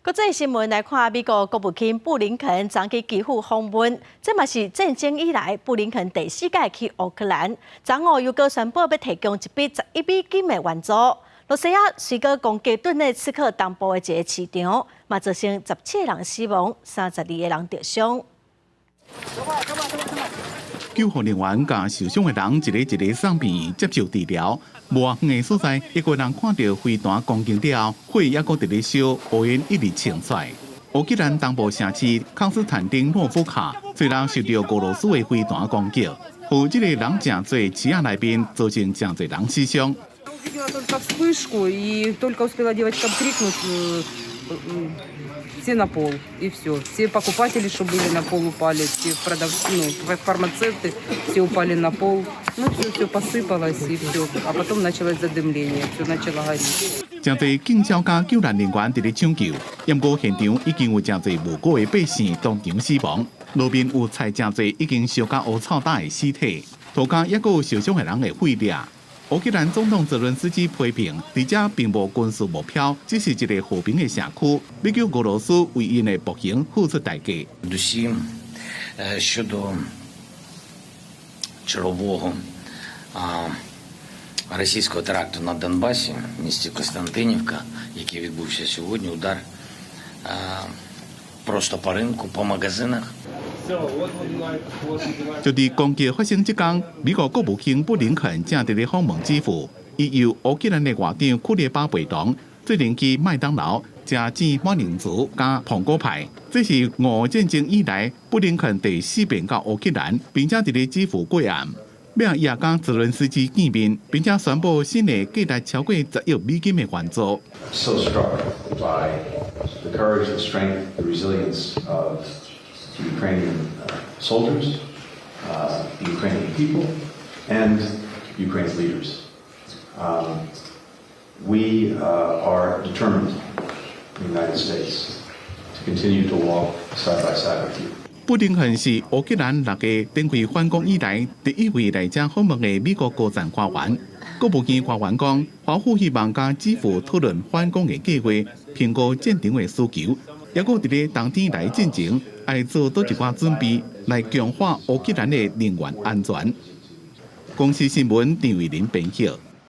國際新聞來看，美國國務卿布林肯昨去基輔訪問，這嘛是戰爭以來布林肯第四擺去烏克蘭。昨午又閣宣布欲提供一筆10億美金的援助。羅西亞隨閣攻擊頓涅茨克東部的一個市場，嘛造成17個人死亡，32個人著傷。救護人員共受傷的人一个一个送病院接受治療。無遠的所在，一個人看著飛彈攻擊了後，火猶閣佇咧燒，烏煙一直衝出來。烏克蘭東部城市康斯坦丁諾夫卡，雖然受著俄羅斯的飛彈攻擊，予這个人誠濟市仔內面造成誠濟人死傷。 Увидела только вспышку и только успела девочкам крикнуть, все на пол, и все. Все покупатели, что были на пол, упали, все продавцы, ну, фармацевты, все упали на пол. Ну, все, все посыпалось, и все. А потом началось задымление, все начало гореть. 誠濟警消佮救難人員佇咧搶救，毋過現場已經有誠濟無辜的百姓當場死亡，路面有載誠濟已經燒甲烏臭焦的屍體，塗跤猶閣有受傷的人的血跡。烏克蘭總統澤倫斯基批評，佇遮並無軍事目標，只是一个和平的社區，欲叫俄羅斯為𪜶的暴行付出代價。 Досі щодо чергового російського теракту на Донбасі, в місті Костянтинівка, який відбувся сьогодні, удар просто по ринку, по магазинах. 就佇攻擊發生這工，美國國務卿布林肯正佇咧訪問基輔，伊由烏克蘭的外長庫列巴陪同，做陣去麥當勞食煎馬鈴薯佮蘋果派。這是俄烏戰爭以來布林肯第四遍到烏克蘭，並且佇咧基輔過暗。尾仔伊也佮澤倫斯基見面，並且宣布新的價值超過10億美金的援助。 So struck by the courage, the strength, the resilience of the Ukrainian soldiers, the Ukrainian people, and Ukraine's leaders. We are determined in the United States to continue to walk side by side with you. 布林肯是烏克蘭6月展開反攻以來第一位來遮訪問的美國高層官員。國務院官員講，華府希望佮基輔討論反攻的計劃，評估戰場的需求，猶閣佇咧冬天來進前，愛做多一寡準備，來強化烏克蘭的能源安全。公視新聞陳慧琳編譯。